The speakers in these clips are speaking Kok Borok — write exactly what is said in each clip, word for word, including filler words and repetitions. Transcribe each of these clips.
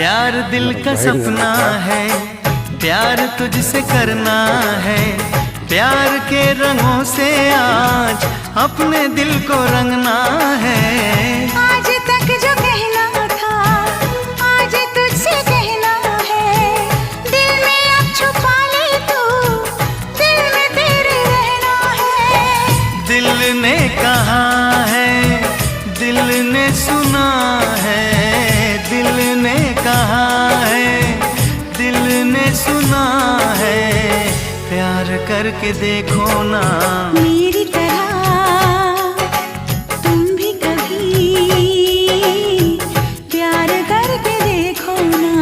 प्यार दिल का सपना है, प्यार तुझसे करना है, प्यार के रंगों से आज अपने दिल को रंगना है। आज तक जो कहना था, आज तुझसे कहना है, दिल में अब छुपा ले तू, दिल में तेरे रहना है। दिल ने कहा है, दिल ने सुना है, दिल ने कहा है, दिल ने सुना है, प्यार करके देखो ना। मेरी तरह तुम भी कभी प्यार करके देखो ना।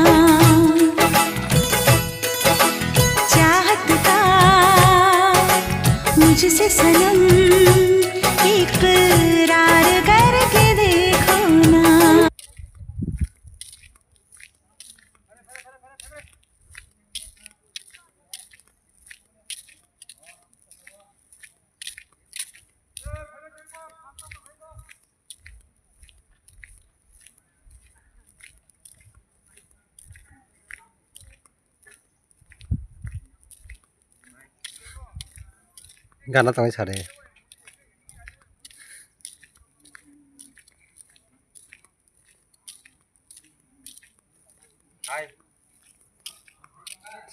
चाहत का मुझसे सनम इकरार करके देखो ना। Gana tangwi sade.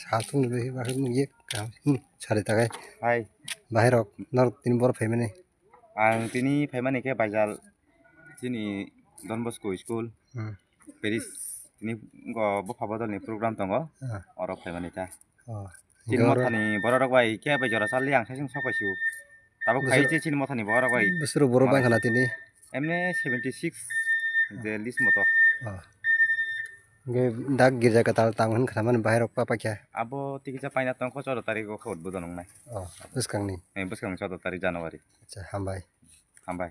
Sa sung ni bahai bahai nung ye kam, hmm, sari takai. Hai. Bahai rok, norok tini boro phaimani. Ang tini phaimani khe Baijal chini Don Bosco School. Hmm. Paris tini go bupha bodol ni program tongo. Ah. Oro phaimani ta. Oh. Chini mothani borok rok bai khe bai jora chali ang saichung sok pai sio. Tabuk phai se chini mothani borok bai. Bwswrok borok bai khana tini. Emne seventy six je list moto. Ah. Hwnkhe dak girja kwtal tamo hwn khna mani bahai rok pa paikha. Abo tikisa paina tongkho choudo tarik o khe udbodon wngnai. Oh, bwskangni. Eh, bwskang choudo tarik January. Acha, hambai. Hambai.